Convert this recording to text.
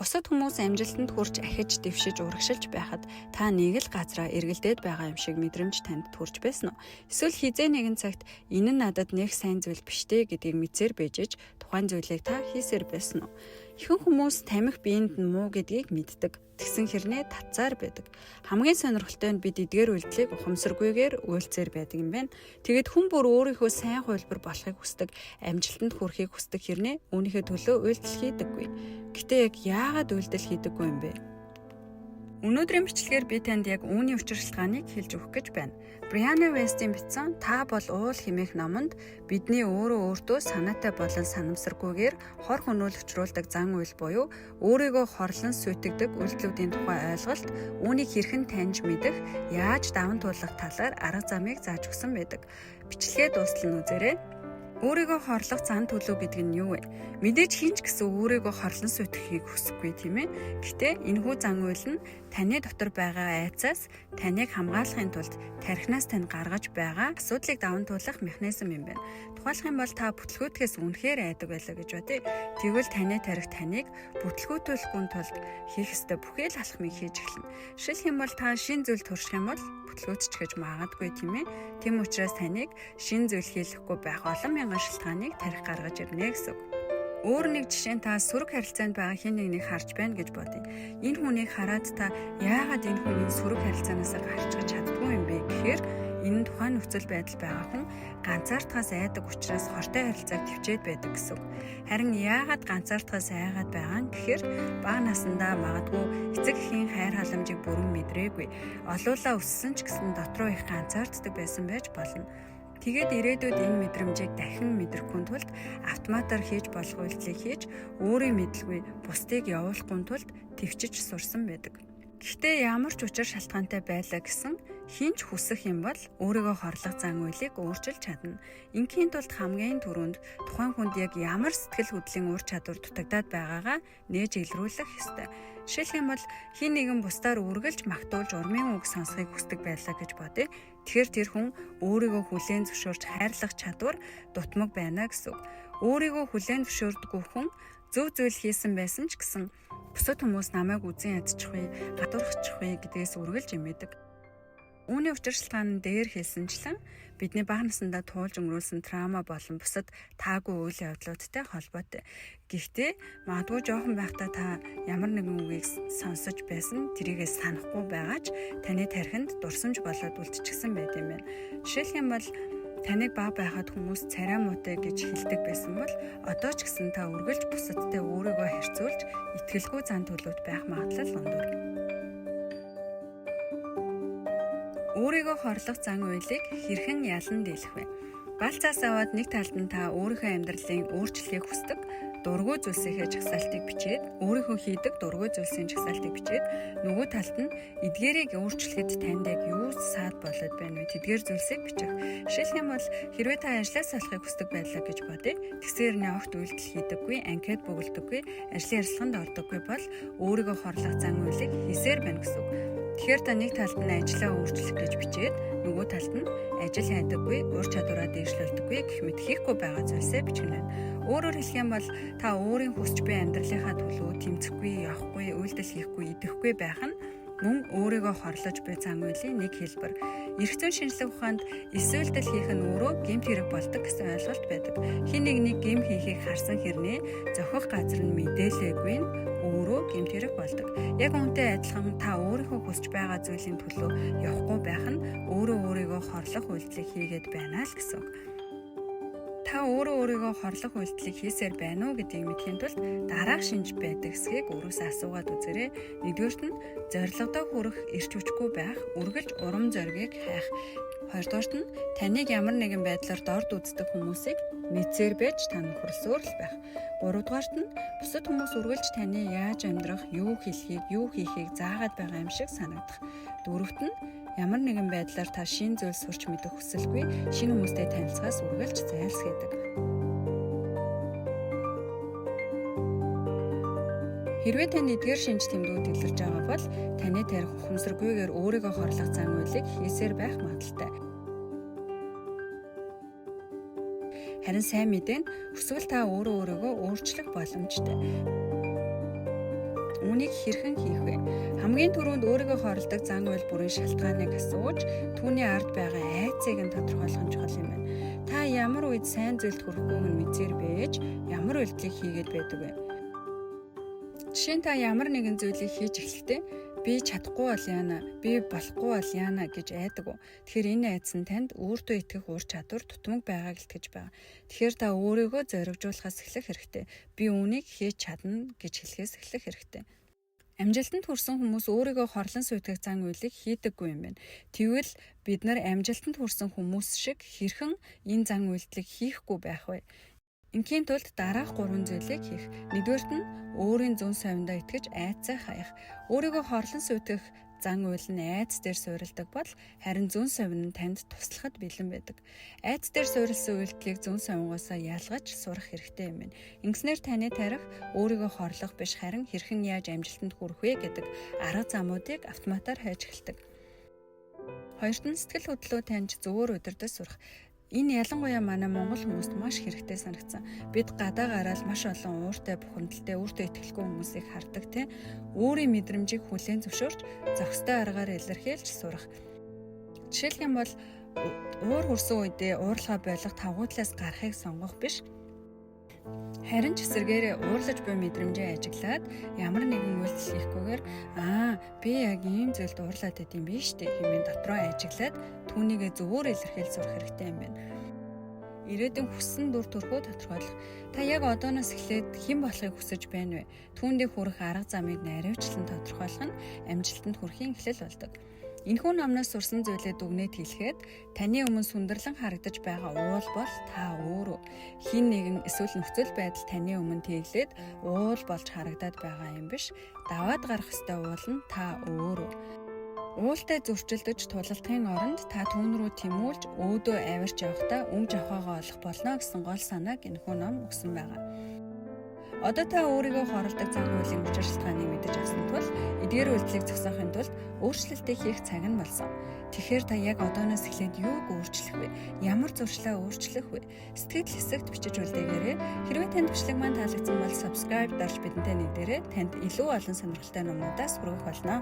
Бусад хүмүүс амжилтанд хүрч ахиж дэвшиж урагшилж байхад та нэг л газраа эргэлдээд байгаа юм шиг мэдрэмж танд төрж байсан уу? Эсвэл хэзээ нэгэн цагт энэ нь надад нэг сайн зүйл биш дээ гэдгийг мэдсээр байжээж тухайн зүйлийг та хийсээр байсан уу? Ихэнх хүмүүс тамхи биеинд нь муу гэдгийг мэддэг. Тэгсэн хэрнээ татсаар байдаг. Хамгийн сонирхолтой нь бид эдгээр үйлдэлийг ухамсаргүйгээр үйлцээр байдаг юм байна. Тэгээд хүн бүр өөрийнхөө сайн хувилбар болохыг хүсдэг, амжилтанд хүрэхийг хүсдэг хэрнээ үүнийхээ төлөө үйлдэл хийдэггүй. Гэтэ яг яагаад үйлдэл хийдэггүй юм бэ? Өнөөдрийн бичлэгээр би танд яг үүний учир шалтгааныг хэлж өгөх гэж байна. Бриана Вестийн бичсэн "Та бол уул" хэмээх номонд бидний өөрөө өөртөө санаатай болон санамсаргүйгээр хор хөнөөл учруулдаг зан үйл буюу өөрийгөө хорлон сүйтгэдэг үйлдэлүүдийн тухай ойлголт, үүнийг хэрхэн таньж мэдэх, яаж даван туулах талаар арга замыг зааж өгсөн байдаг. Бичлэгээ дуустал нь үзээрэй. Өөрийгөө хорлох зан төлөв гэдэг нь юу вэ? Мэдээж хэн ч гэсэн өөрийгөө хорлон сүйтгэхийг хүсэхгүй, тийм ээ. Гэхдээ энэхүү зан үйл нь таны дотор байгаа айцаас таныг хамгаалахын тулд тархинаас тань гаргаж байгаа асуудлыг даван туулах механизм юм байна. Тухайлах юм бол та бүтлгүүтгэхээс үнэхээр айдаг байлаа гэж бодъё. Тэгвэл таны тархи таныг бүтлгүүтүүлэхгүй тулд хийх ёстой бүхий л алхмыг хийж эхэлнэ. Жишээлх юм бол та шинэ зүйл турших юм бол бүтлгүүтчих гэж магадгүй, тийм ээ. Тийм учраас таныг шинэ зүйл хийлгэхгүй байх олон мянган шалтгааныг тархи гаргаж ирнэ гэсэн үг. Өөр нэг жишээ нь та сөрөг харилцаанд байгаа хэн нэгнийг харж байна гэж бодъё. Энэ хүнийг хараад та яагаад энэ хүн энэ сөрөг харилцаанаас гарч чаддгүй юм бэ гэхээр энэ нь тухайн нөхцөл байдал байгаа хүн ганцаардахаас айдаг учраас хортой харилцааг тэвчээд байдаг гэсэн үг. Харин яагаад ганцаардахаас айгаад байгаа нь гэхээр бага насндаа магадгүй эцэг эхийн хайр халамжийг бүрэн мэдрээгүй. Олуулаа өссөн ч гэсэн дотроо их ганцаарддаг байсан байж болно. Тэгээд ирээдүйд энэ мэдрэмжийг дахин мэдрэхгүй тулд автоматар хийж болох үйлдэлийг хийж, өөрийн мэдлгүй бусдыг явуулахгүй тулд тэвчиж сурсан байдаг. Гэхдээ ямар ч учир шалтгаантай байлаа гэсэн хэн ч хүсэх юм бол өөрийгөө хорлох зан үйлийг өөрчилж чадна. Ингийн тулд хамгийн түрүүнд тухайн хүнд яг ямар сэтгэл хөдлөлийн ур чадвар дутагдаад байгаагаа нээж илрүүлэх ёстой. Жишээлх юм бол хэн нэгэн бусдаар үргэлж магтуулж урмын үг сонсохыг хүсдэг байлаа гэж бодъё. Тэгэхээр тэр хүн өөрийгөө хүлээн зөвшөөрч хайрлах чадвар дутмаг байна гэсэн үг. Өөрийгөө хүлээн зөвшөөрдөггүй хүн зөв зүйл хийсэн байсан ч гэсэн бусад хүмүүс намайг үзэн ядчих вэ, гадуурхчих вэ гэдгээс үргэлж эмээдэг. Үүний учир шалтгаан нь дээр хэлсэнчлэн бидний бага насандаа туулж өнгөрүүлсэн траума болон бусад таагүй үйл явдлуудтай холбоотой. Гэхдээ магадгүй жоохон байхдаа та ямар нэгэн үгийг сонсож байсан, тэрийгээ санахгүй байгаа ч таны тархинд дурсамж болоод үлдчихсэн байт юм байна. Жишээлх юм бол таныг бага байхад хүмүүс царай муутай гэж хэлдэг байсан бол одоо ч гэсэн та үргэлж бусадтай өөрийгөө харьцуулж итгэлгүй зан төлөвт байх магадлал өндөр. Өөрийгөө хорлох зан үйлийг хэрхэн ялан дийлэх вэ? Балцаас аваад нэг талд нь та өөрийнхөө амьдралын өөрчлөлтийг хүсдэг дургүй зүйлсийнхээ жагсаалтыг бичээд, өөрийнхөө хийдэг дургүй зүйлсийн жагсаалтыг бичээд, нөгөө талд нь эдгээрийг өөрчлөхөд танд яг юу саад болоод байна вэ? Тэдгээр зүйлсийг бичих. Жишээлх юм бол хэрвээ та ажлаа солихыг хүсдэг байлаа гэж бодъё. Тэгсээр нь огт үйлдэл хийдэггүй, анкет бөглөдөггүй, ажлын ярилцлаганд ордоггүй бол өөрийгөө хорлох зан үйлийг хийсээр байна гэсэн үг. Тэгэхээр та нэг талд нь ажлаа өөрчлөх гэж бичээд, нөгөө талд нь ажил хайдаггүй, ур чадвараа дээшлүүлдэггүй гэх мэт хийхгүй байгаа зүйлсээ бичих нь байна. Өөрөөр хэлэх юм бол та өөрийн хүсч буй амьдралынхаа төлөө тэмцэхгүй, явахгүй, үйлдэл хийхгүй, идэхгүй байх нь мөн өөрийгөө хорлож буй зан үйлийн нэг хэлбэр. Эрх зүйн шинжлэх ухаанд эс үйлдэл хийх нь өөрөө гэмт хэрэг болдог гэсэн ойлголт байдаг. Хэн нэгнийг гэм хийхийг харсан хэрнээ зохих газар нь мэдээлээгүй нь өөрөө гэмт хэрэг болдог. Яг үүнтэй адилхан та өөрийнхөө хүсэж байгаа зүйлийн төлөө явахгүй байх нь өөрөө өөрийгөө хорлох үйлдэлийг хийгээд байна л гэсэн үг. Та өөрөө өөрийгөө хорлох үйлдэлийг хийсээр байна уу гэдгийг мэдэхийн тулд дараах шинж байдаг эсхийг өөрөөсөө асуугаад үзээрэй. Нэгдүгээрт нь зорилгодоо хүрэх эрч хүчгүй байх, үргэлж урам зоригийг хайх. Хоёрдугаарт нь таныг ямар нэгэн байдлаар дорд үздэг хүмүүсийг мэдсээр байж та нөхөрлөсөөр л байх. Гуравдугаарт нь бусад хүмүүс үргэлж таны яаж амьдрах, юу хэлхийг, юу хийхийг заагаад байгаа юм шиг санагдах. Дөрөвт нь ямар нэгэн байдлаар та шинэ зүйл сурч мэдэх хүсэлгүй, шинэ хүмүүстэй танилцахаас үргэлж зайлсхийдэг. Хэрвээ танд эдгээр шинж тэмдгүүд илэрж байгаа бол таны тархи ухамсаргүйгээр өөрийгөө хорлох зан үйлийг хийсээр байх магадлалтай. Харин сайн мэдээ нь хүсвэл та өөрөө өөрийгөө өөрчлөх боломжтой. Үүнийг хэрхэн хийх вэ? Хамгийн түрүүнд өөрийгөө хоролдог зан үйл бүрийн шалтгааныг асууж, түүний ард байгаа айцыг нь тодорхойлох нь чухал юм байна. Та ямар үед сайн зүйлд хүрэхгүйг нь мэдсээр байж, ямар үйлдэлийг хийгээд байдаг вэ? Жишээ нь та ямар нэгэн зүйлийг хийж эхлэхдээ би чадахгүй бол яана, би болохгүй бол яана гэж айдаг уу? Тэгэхээр энэ айдас нь танд өөртөө итгэх ур чадвар дутмаг байгааг илтгэж байгаа. Тэгэхээр та өөрийгөө зоригжуулахаас эхлэх хэрэгтэй. Би үүнийг хийж чадна гэж хэлэхээс эхлэх хэрэгтэй. Амжилтанд хүрсэн хүмүүс өөрийгөө хорлон сүйтгэх зан үйлийг хийдэггүй юм байна. Тэгвэл бид нар амжилтанд хүрсэн хүмүүс шиг хэрхэн энэ зан үйлдэлийг хийхгүй байх вэ? Ингийн тулд дараах 3 зүйлийг хийх. Нэгдүгээрт нь өөрийн зөн совиндоо итгэж айдсаа хаях. Өөрийгөө хорлон сүйтгэх зан үйл нь айдас дээр суурилдаг бол харин зөн совин нь танд туслахад бэлэн байдаг. Айдас дээр суурилсан үйлдэлийг зөн совингоосоо ялгаж сурах хэрэгтэй юм байна. Ингэснээр таны тархи өөрийгөө хорлох биш харин хэрхэн яаж амжилтанд хүрэх вэ гэдэг арга замуудыг автоматар хайж эхэлдэг. Хоёрт нь сэтгэл хөдлөлөө таньж зөвөр удирдах сурах. Энэ ялангуяа манай монгол хүмүүст маш хэрэгтэй санагдсан. Бид гадаа гараад маш олон ууртай, бухимдалтай, өөртөө итгэлгүй хүмүүсийг хардаг тийм. Өөрийн мэдрэмжийг хүлээн зөвшөөрч зохистой аргаар илэрхийлж сурах. Жишээлх юм бол уур хүрсэн үедээ уурлахаа болох тавгуудлаас гарахыг сонгох биш. Харин ч эсэргээрээ уурлаж буй мэдрэмжээ ажиглаад ямар нэгэн үйлдэл хийхгүйгээр би яг ийм зүйлд уурлаад байд юм биш үү хэмээн дотроо ажиглаад түүнийгээ зөвөр илэрхийлж сурах хэрэгтэй юм байна. Ирээдүйн хүссэн дүр төрхөө тодорхойлох. Та яг одооноос эхлээд хэн болохыг хүсэж байна вэ? Түүндээ хүрэх арга замыг наривчлан тодорхойлох нь амжилтанд хүрэхийн эхлэл болдог. Энэхүү номноос сурсан зүйлээ дүгнээд хэлэхэд таны өмнө сүндэрлэн харагдаж байгаа уул бол та өөрөө. Хэн нэгэн эсвэл нөхцөл байдал таны өмнө тэглээд уул болж харагдаад байгаа юм биш. Даваад гарах ёстой уул нь та өөрөө. Уултай зөрчилдөж тулалдахын оронд та түүн рүү тэмүүлж өөдөө авирч явахдаа өмч авахаагаа олох болно гэсэн гол санааг энэхүү ном өгсөн байгаа. Одоо та өөрийгөө хоролдог зан үйлийн учир шалтгааныг мэдэж авсан тул эдгээр үйлдэлийг зогсоохын тулд өөрчлөлтийг хийх цаг нь болсон. Тэгэхээр та яг одооноос эхлээд юуг өөрчлөх вэ? Ямар зуршлаа өөрчлөх вэ? Сэтгэл хэсэгт бичиж үлдээгээрэй. Хэрвээ танд бичлэг маань таалагдсан бол subscribe дарж бидэнтэй нэгдээрэй. Танд илүү олон сонирхолтой номнуудаас хүргэх болно.